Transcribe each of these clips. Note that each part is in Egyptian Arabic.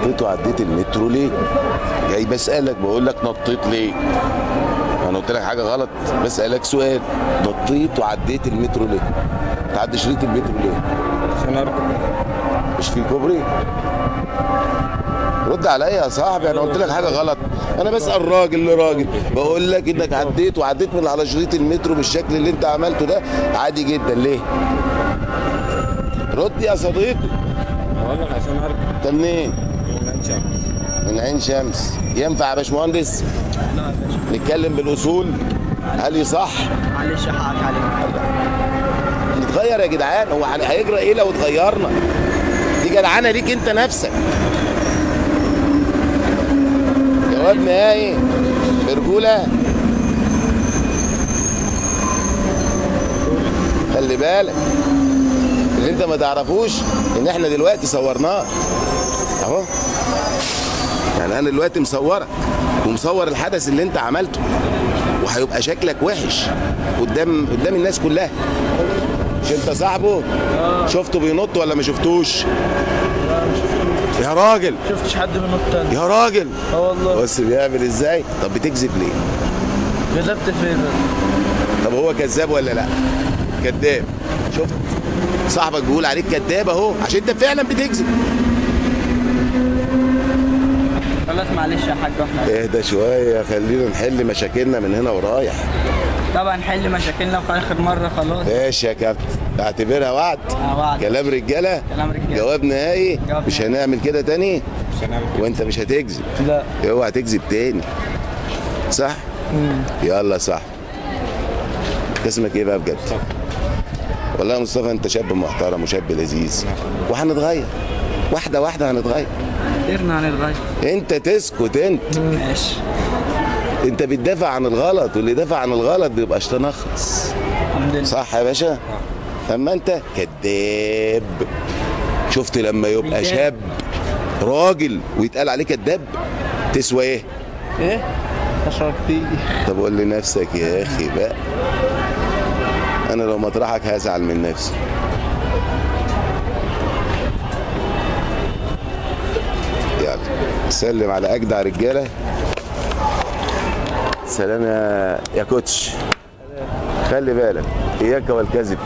نطيت وعديت المترو ليه؟ جاي بسألك بقول لك نطيت ليه؟ انا قلت لك حاجة غلط؟ بسألك سؤال، نطيت وعديت المترو ليه؟ تعدي شريط المترو ليه؟ عشان اركب. مش في كوبري؟ رد عليا يا صاحبي، انا قلت لك حاجة غلط؟ انا بسأل راجل لراجل، بقول لك انك عديت وعديت من على شريط المترو بالشكل اللي انت عملته ده عادي جدا ليه؟ رد يا صديقي. بقول لك عشان اركب. انت منين؟ من عين شمس. من عين شمس. ينفع يا باشمهندس؟ لا يا باشا. نتكلم بالاصول؟ هل يصح؟ معلش حقك علينا. نتغير يا جدعان، هو هيجرى ايه لو اتغيرنا؟ دي جدعانه ليك انت نفسك. جواب نهائي برجوله. خلي بالك اللي انت ما تعرفوش ان احنا دلوقتي صورناه اهو، يعني انا دلوقتي مصورك ومصور الحدث اللي انت عملته، وهيبقى شكلك وحش قدام الناس كلها. مش انت صاحبه؟ شفته بينط ولا ما شفتوش؟ لا ما شفتوش. يا راجل، ما شفتش حد بينط تاني يا راجل. اه والله. بص بيعمل ازاي. طب بتكذب ليه؟ كذبت فين؟ طب هو كذاب ولا لا؟ كذاب. شفت صاحبك بيقول عليك كذاب اهو، عشان انت فعلا بتكذب. خلاص معلش يا حاج، احنا اهدى شوية، خلينا نحل مشاكلنا من هنا ورايح. طبعا نحل مشاكلنا في اخر مرة خلاص. ماشي يا كابتن، اعتبرها وعد. وعد. كلام رجاله، كلام رجاله. جواب نهائي. جواب مش هنعمل كده تاني؟ مش هنعمل كده. وانت مش هتكذب؟ لا. اوعى تكذب تاني، صح؟ يلا صح. اسمك ايه بقى بجد؟ مصطفى. والله يا مصطفى انت شاب محترم وشاب لذيذ، وهنتغير واحدة واحدة، هنتغير. قدرنا هنتغير. انت تسكت انت. ماشي. انت بتدافع عن الغلط، واللي دافع عن الغلط بيبقى شيطان اخرس. الحمد لله. صح يا باشا؟ اما انت كذاب. شفت لما يبقى شاب راجل ويتقال عليه كذاب تسوى ايه؟ ايه؟ اشرك. طب قول لنفسك يا اخي بقى، انا لو مطرحك هزعل من نفسي. يلا سلم على اجدع رجاله. سلام يا كوتش. خلي بالك، اياك والكذب،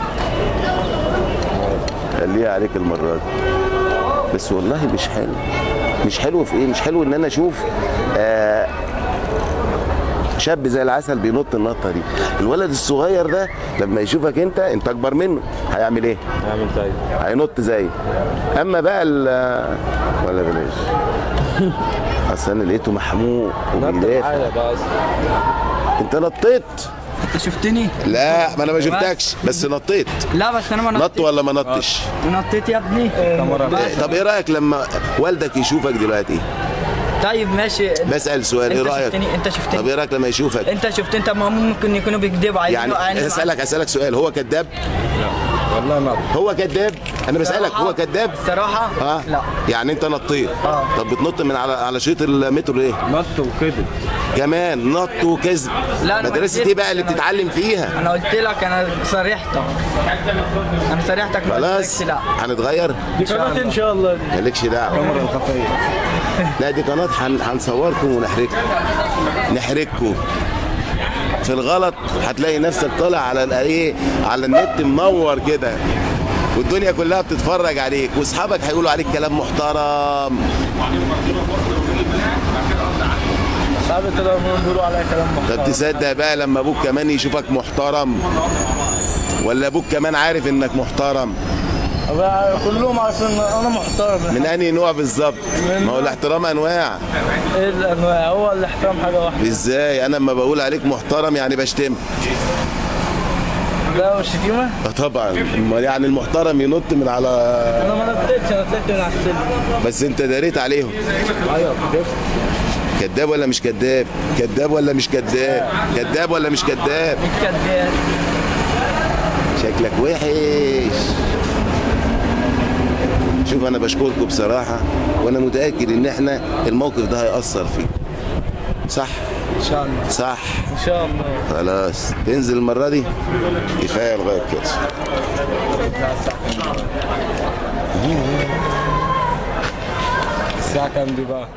خليها عليك المرة دي. بس والله مش حلو. مش حلو في ايه؟ مش حلو ان انا اشوف شاب زي العسل بينط النطه دي. الولد الصغير ده لما يشوفك انت اكبر منه، هيعمل ايه؟ هيعمل زيك، هينط زيك. اما بقى ولا بلاش. اصل انا لقيته محموق وبيدافع. انت نطيت؟ انت شفتني؟ لا ما انا ما شفتكش، بس نطيت. لا بس انا ما نطيت. نط ولا ما نطش؟ نطيت يا ابني. طب ايه رايك لما والدك يشوفك دلوقتي؟ طيب ماشي، بسأل سؤال، ايه رأيك؟ انت شفتني. طب ايه رأيك لما يشوفك؟ انت شفتني. طب ما هم ممكن يكونوا بيكذبوا عايزين. يعني اسألك سؤال، هو كذاب؟ لا والله ما هو كذاب. انا بسألك، هو كذاب؟ الصراحة لا. يعني انت نطيت. طب بتنط من على شريط المترو ليه؟ نط وكذب كمان. نط وكذب. مدرسة ايه بقى اللي بتتعلم فيها؟ انا قلت لك، انا صريحتك. انا صريحتك. خلاص هنتغير؟ دي قناة ان شاء الله، مالكش دعوة. الكاميرا الخفية. لا دي قناة هنصوركم ونحرجكم، نحرجكم في الغلط. هتلاقي نفسك طالع على الايه، على النت منور كده، والدنيا كلها بتتفرج عليك، واصحابك هيقولوا عليك كلام محترم. اصحابي طلعوا بيقولوا عليا كلام محترم. طب تصدق بقى لما ابوك كمان يشوفك محترم، ولا ابوك كمان عارف انك محترم؟ كلهم عارفين انا محترم. من انهي نوع بالظبط؟ ما هو الاحترام انواع. ايه الانواع؟ هو الاحترام حاجة واحدة. ازاي؟ انا لما بقول عليك محترم يعني بشتمك؟ لا مش شتيمه؟ اه طبعا. امال يعني المحترم ينط من على؟ انا ما نطيتش، انا طلعت من على السلم. بس انت داريت عليهم. ايوه. كذاب ولا مش كذاب؟ كذاب ولا مش كذاب؟ كذاب ولا مش كذاب؟ مش كذاب. شكلك وحش. شوف انا بشكركم بصراحة، وانا متاكد ان احنا الموقف ده هيأثر فيكم. صح؟ ان شاء الله. صح؟ ان شاء الله. خلاص تنزل المرة دي كفاية لغاية كده. الساعة كام دي بقى؟